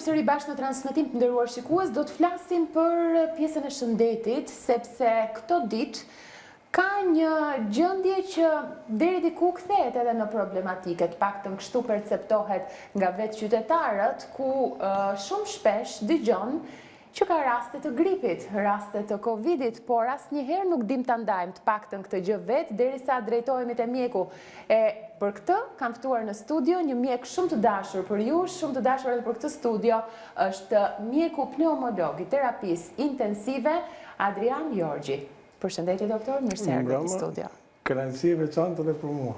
përsëri bashkë në transmetim të nderuar shikues, do të flasim për pjesën e shëndetit, sepse këto ditë ka një gjendje që deri diku kthehet edhe në problematike, të paktën kështu perceptohet nga vetë qytetarët, ku shumë shpesh dëgjon Që ka raste të gripit, raste të Covidit, por asnjëherë nuk dimë ta ndajmë të paktën këtë gjë vetë derisa drejtohemi te mjeku. E për këtë kam ftuar në studio një mjek shumë të dashur për ju, shumë të dashur edhe për këtë studio, është mjeku pneumolog i terapisë intensive, Adrian Jorgji. Përshëndetje doktor, mirë se erdhët në studio. Kënaqësi e veçantë edhe për mua.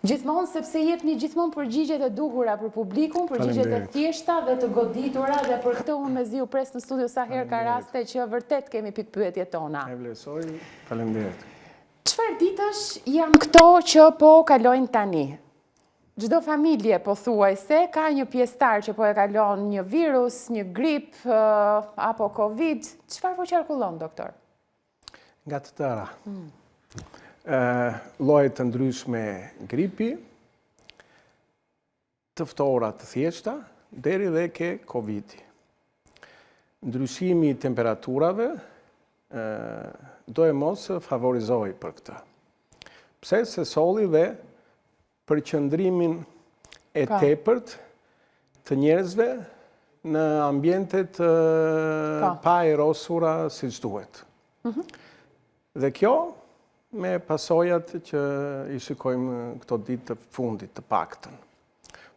Gjithmonë sepse jepni gjithmonë përgjigjet e duhura për publikun, përgjigjet e thjeshta dhe të goditura dhe për këtë unë mezi ju pres në studio sa herë ka raste që vërtet kemi pikëpyetjet tona. E vlerësoj, faleminderit. Çfarë ditësh janë këto që po kalojnë tani? Çdo familje pothuajse ka një pjesëtar që po e kalon një virus, një grip apo Covid. Çfarë po qarkullon doktor? Nga të tëra. Mm. Lloje të ndryshme gripi, të ftohura të thjeshta, deri dhe ke Covidi. Ndryshimi i temperaturave doemos favorizoi për këtë. Pse se solli dhe përqendrimin e po. tepërt të njerëzve në ambiente të po. paajrosura siç duhet. Mhm. Dhe kjo me pasojat që i shikojmë këto ditë të fundit të paktën.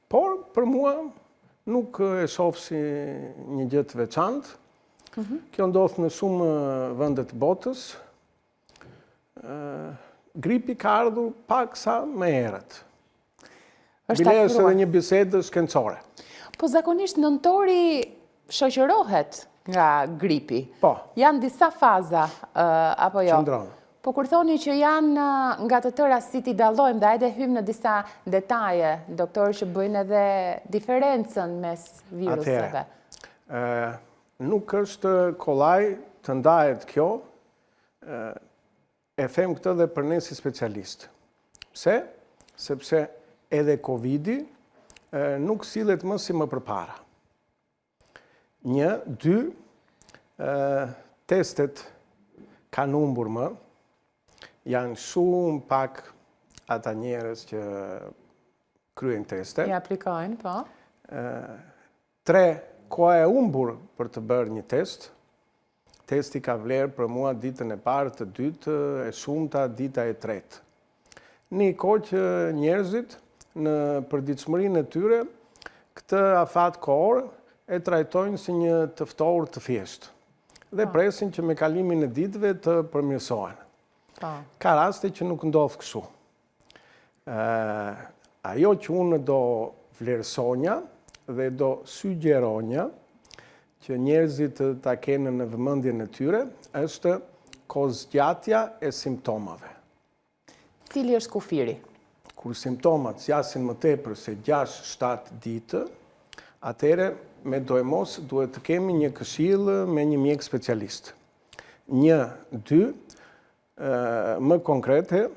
Por, për mua, nuk e shoh si një gjë të veçantë. Mhm. Kjo ndodh në shumë vende të botës, Gripi ka ardhur paksa më herët. Është Bile është edhe një bisedë shkencore. Po zakonisht nëntori shoqërohet nga gripi. Po. Janë disa faza, apo jo? Qëndron. Po kur thoni që janë nga të tëra si t'i dallojmë dhe hajde hyjmë në disa detaje, doktor që bëjnë edhe diferencën mes viruseve. Atëherë, nuk është kollaj të ndahet kjo, E them këtë dhe për ne si specialistë. Pse? Sepse edhe Covidi nuk sillet më si më përpara. Një, dy, testet kanë humbur më, janë shumë pak ata njerëz që kryejnë teste. I aplikojnë, po. 3, koha e humbur për të bërë një test. Testi ka vlerë për mua ditën e parë, të dytë, e shumta dita e tretë. Në një kohë që njerëzit në përditshmërinë e tyre këtë afat kohor e trajtojnë si një të ftohur të thjeshtë dhe po. presin që me kalimin e ditëve të përmirësohen. Po. Ka raste që nuk ndodh kështu. Ajo që unë do vlerësonja dhe do sugjeronja që njerëzit ta kenë në vëmendjen e tyre është kohëzgjatja e simptomave. Cili është kufiri? Kur simptomat zgjasin më tepër se 6-7 ditë, atëherë me doemos duhet të kemi një këshillë me një mjek specialist. Një, dy, Më konkrete,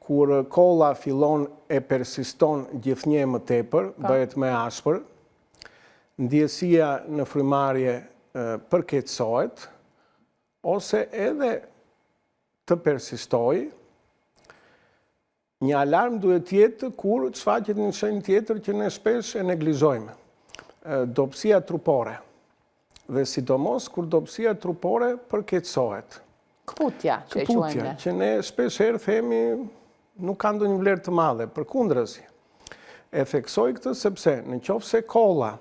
kur kolla fillon e persiston gjithnjë e më tepër, po. bëhet më e ashpër, ndjesia në frymëmarrje përkeqësohet, ose edhe të persistojë, Një alarm duhet të jetë kur shfaqet një shenjë tjetër që ne shpesh e neglizhojmë, dobësia trupore. Dhe sidomos kur dobësia trupore përkeqësohet. Këputja, që e quajmë ne. Këputja, që ne shpesh herë themi nuk ka ndonjë vlerë të madhe, përkundrazi. E theksoj këtë sepse në qoftë se kolla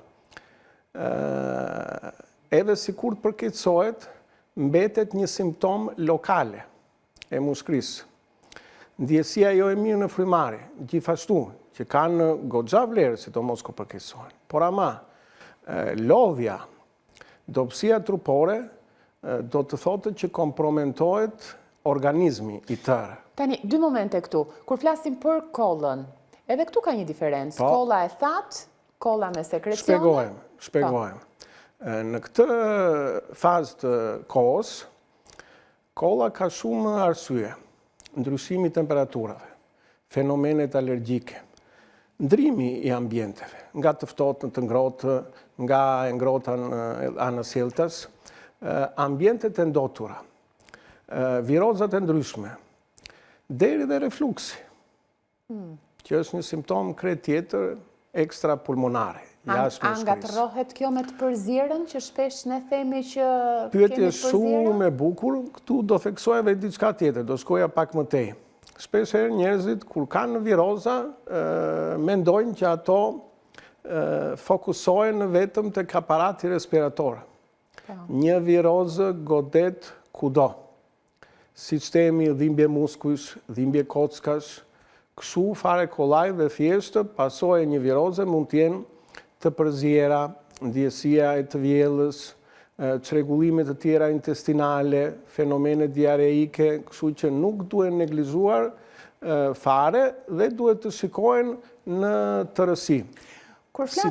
edhe sikur të përkeqësohet, mbetet një simptomë lokale. e mushkërisë. Ndjesia jo e mirë në frymëmarrje, gjithashtu, që kanë goxha vlerë, sidomos kur përkeqësohen. Por ama, lodhja, dobësia trupore, do të thotë që kompromentohet organizmi i tërë. Tani, dy momente këtu. Kur flasim për kollën, edhe këtu ka një diferencë. Po. Kolla e thatë, kolla me sekrecione. Shpjegohem, shpjegohem. Po. Në këtë fazë të kohës, Kolla ka shumë arsye, ndryshimi i temperaturave, fenomenet alergjike, Ndrimi i ambienteve, nga të ftohtë në të ngrohtë, nga e ngrohta në anasjelltas, ambientet e ndotura, virozat e ndryshme, deri dhe refluksi, hmm. që është një simptomë krejt tjetër ekstrapulmonare, jashtë mushkërisë. A ngatërrohet kjo me të përzierën që shpesh ne themi që kemi të përziera? Pyetje shumë e bukur, këtu do theksoja dhe diçka tjetër, do shkoja pak më tej. Shpesh herë njerëzit kur kanë viroza mendojnë që ato fokusohen vetëm tek aparati respirator. Po. Një virozë godet kudo. Siç themi dhimbje muskujsh, dhimbje kockash, kështu fare kollaj dhe thjeshtë pasojë e një viroze mund të jenë të përziera, ndjesia e të vjellës, çrregullime të tjera intestinale, fenomene diareike, kështu që nuk duhen neglizhuar fare dhe duhet të shikohen në tërësi. Kur flasim...